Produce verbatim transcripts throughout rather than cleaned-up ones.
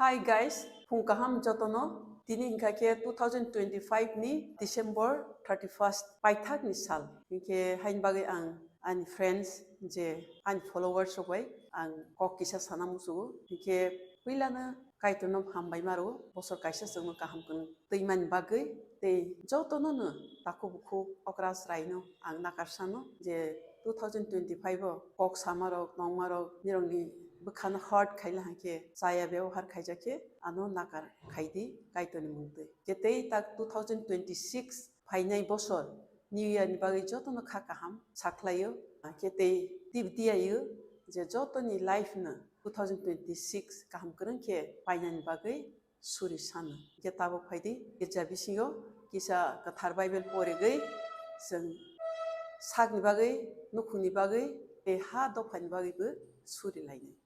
Hi guys, phung kaham jotono. Tini hinkha khe two thousand twenty-five ni December thirty-first, paithak ni sal. Hinkhe hain bagwi ang ani friends je ani followers rok bai ang kok kisa sana musugo. Hinkhe puilano Kaitorno hambai maro, bosor kaisa chwngno kaham kwrwng twimani bagwi tei jotono no takhuk bukhuk okra chwraino ang nakarsano je two thousand twenty-five o kok samarok, nongmarok, nirokni bwkhano hurt khaila hwnkhe chaya byabohar khaijakhe ano nakar khaidi Kaitorni mungtwi. Khe tei tak two thousand twenty-six phainai bosor New Year ni bagwi jotono kha kaham sakhlaio. Khe tei tibdiyaio je jotoni life no two thousand twenty-six kaham kwrwng khe painani bagwi suri sano. Khe tabuk phaidi girja bisingo kisa kwthar Bible porigwi chwng sakni bagwi, nukhungni bagwi tei ha dophani bagwibo suri lainai.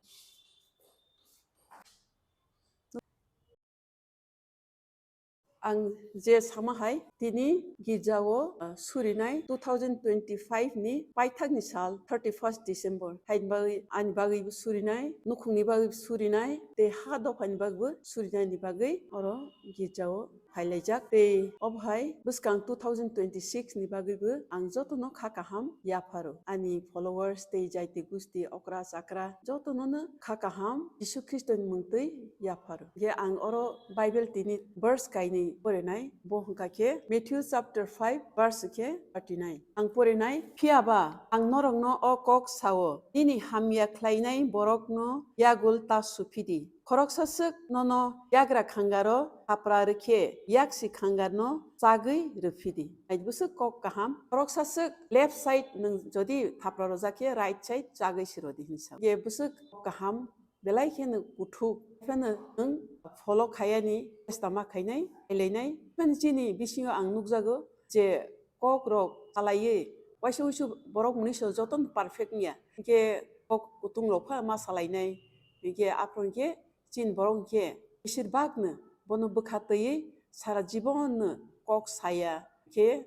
Ang je sama hai tini girjao, ah, surinai two thousand twenty-five ni paithakni sal thirty-first December. Haini bagwi, ani bagwibo surinai, nukhungni bagwibo surinai, tei ha dophani bagwibo surinaini bagwi oro girjao phailaijak. Tei obo hai bwskang two thousand twenty-six ni bagwibo ang jotono kha kaham yapharo. Ani followers tei jaiti gusti okra chakra jotono no kha kaham Jisu Khristoni mungtwi yapharo. Hwnkhe ang oro Bible tini verse kainwi porinai, bo hwnkha khe Matthew chapter five verse khe thirty-nine. Ang porinai, phiya ba ang norokno o kok sao, nini hamya khlainai borokno yagul ta suphidi. Khoroksa swk nono yagra khangaro thapra rwkhe yaksi khangarno chagwi rwphidi. Hai bwswk kok kaham. Khoroksa swk left side nwng jodi thapra rwjak khe right side chagwi se rwdi hinwi sa. Ye bwswk kok kaham belai kheno kuthuk pheno nwng follow khayani chesta ma khainai, khailai nai. Pheno chini bisingo ang nukjago je kok rok salaiwi waisa wuisu borok mwnwi so jotono perfect wngya. Hinkhe kok kutung rok pha ma salainai. Hinkhe aphuru hinkhe chini borok hinkhe besir bak no bono bwkha twiwi sara jibon no kok saya khe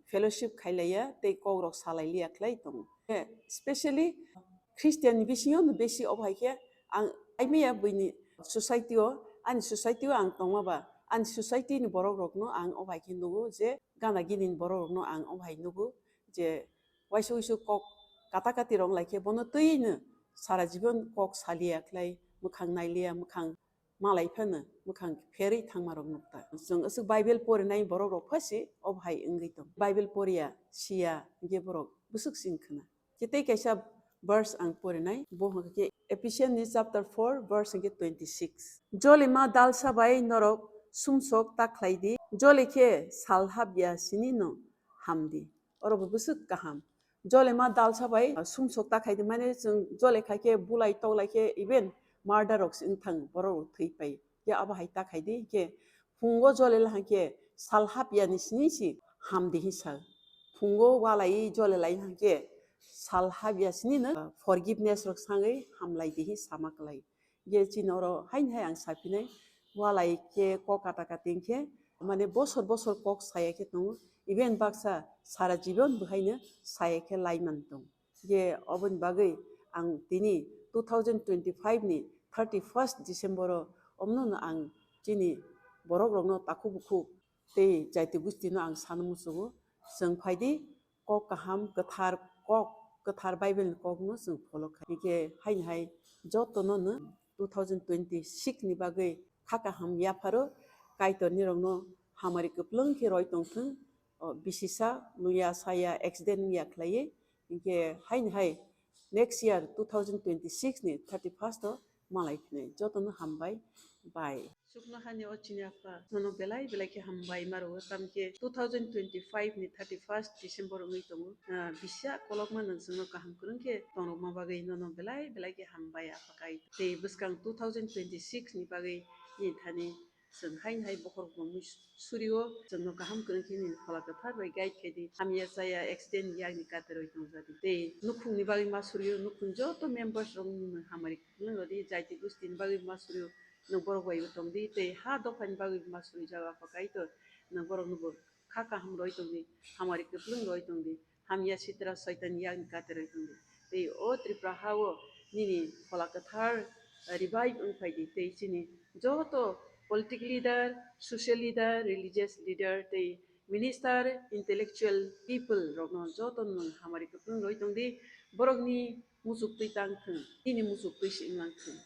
fellowship khailaiya tei kok rok salai liya khlai tongo. Specially Christian ni bisingo no besi obo hai khe ang aimaya buini society o, ani society o ang tongma ba ani society ni borok rok no ang obo hai khe nugo je gana gini ni borok rok no ang obo hai nugo je waisa wuisu kok kata kati rok lai khe bono twi no sara jibon kok saliya khlai mwkhang nailiya mwkhang malai phano mwkhang pherwi thangma rok nukta. Chwng aswk Bible porinai borok rok phasi obo hai wngwi tong. Bible poriya siya hinkhe borok bwswk sing khna. Khe tei kaisa verse ang porinai, bo hwnkha khe Ephesians ni chapter four verse hwnkhe twenty-six. Jolima dalsa bai norok sumsok ta khlai di, joli khe sal hapya sini no hamdi. Oro bo bwswk kaham. Jolima dalsa bai, ah, sumsok ta khai di, mane chwng jole khai khe bulai toklai khe even murder rok se wng thang borok rok thwi pai. Khe abo hai ta khai di khe phungo jole la hang khe sal hapya ni sini si hamdi hi sa. Phungo walai jole lai hang khe sal hapya sini no, ah, forgiveness rok sangwi hamlai di hi sama klai. Ye chini oro haini hai ang saphinai, walai khe kok kata kati wngkhe, mane bosor bosor kok saya khe tongo, even baksa sara jibon bo haino saya khe lai man tong. Ye oboni bagwi ang tini two thousand twenty-five ni thirty-first December o omno no ang chini borok rokno takhuk bukhuk tei jaiti gusti no ang sana muchungo, chwng phai di kok kaham kwthar kok, kwthar Bible ni kok no chwng follow khai. Hingkhe haini hai joto no no two thousand twenty-six ni bagwi kha kaham yapharo, Kaitor ni rok no hamari kwplwng khe roi tong thung, o, bisisa, luya, saya, accident wngya khlaiwi. Hingkhe haini hai next year two thousand twenty-six ni thirty-first o malai phinai. Joto no hambai, bye. Chuknohani o chini apha nono belai belai khe hambai ma rwo, tamkhe two thousand twenty-five ni thirty-first December wngwi tongo. Ah, bisa kolokma nwng chwngno kaham kwrwng khe tongrokma bagwi nono belai belai khe hambai apha kai. Tei bwskang two thousand twenty-six ni bagwi nini thani chwng haini hai bokhorok bo mui surio, chwngno kaham kwrwng khe nini Phola Kwthar bai guide khai di. Hamya chaya accident yakni kateroi tongjadi. Tei nukhungni bagwi ma surio, nukhung joto members rok nwng hamari kwplwng rwdi, jaiti gustini bagwi ma surio, nwng borok bai bo tong di, tei ha dophani bagwi ma suri jaga apha Kaitor, nwng borok no bo kha kaham roi tong di, hamari kwplwng roi tong di, hamya sitra soitan yakni kate roi tong di. Tei o Tripura ha o nini Phola Kwthar revive wng phai di tei chini joto political leader, social leader, religious leader tei minister, intellectual people rokno joto nwng hamari kwplwng rwi tong di, borokni muchuk twi tang thung, nini muchuk twi si wng lang thung.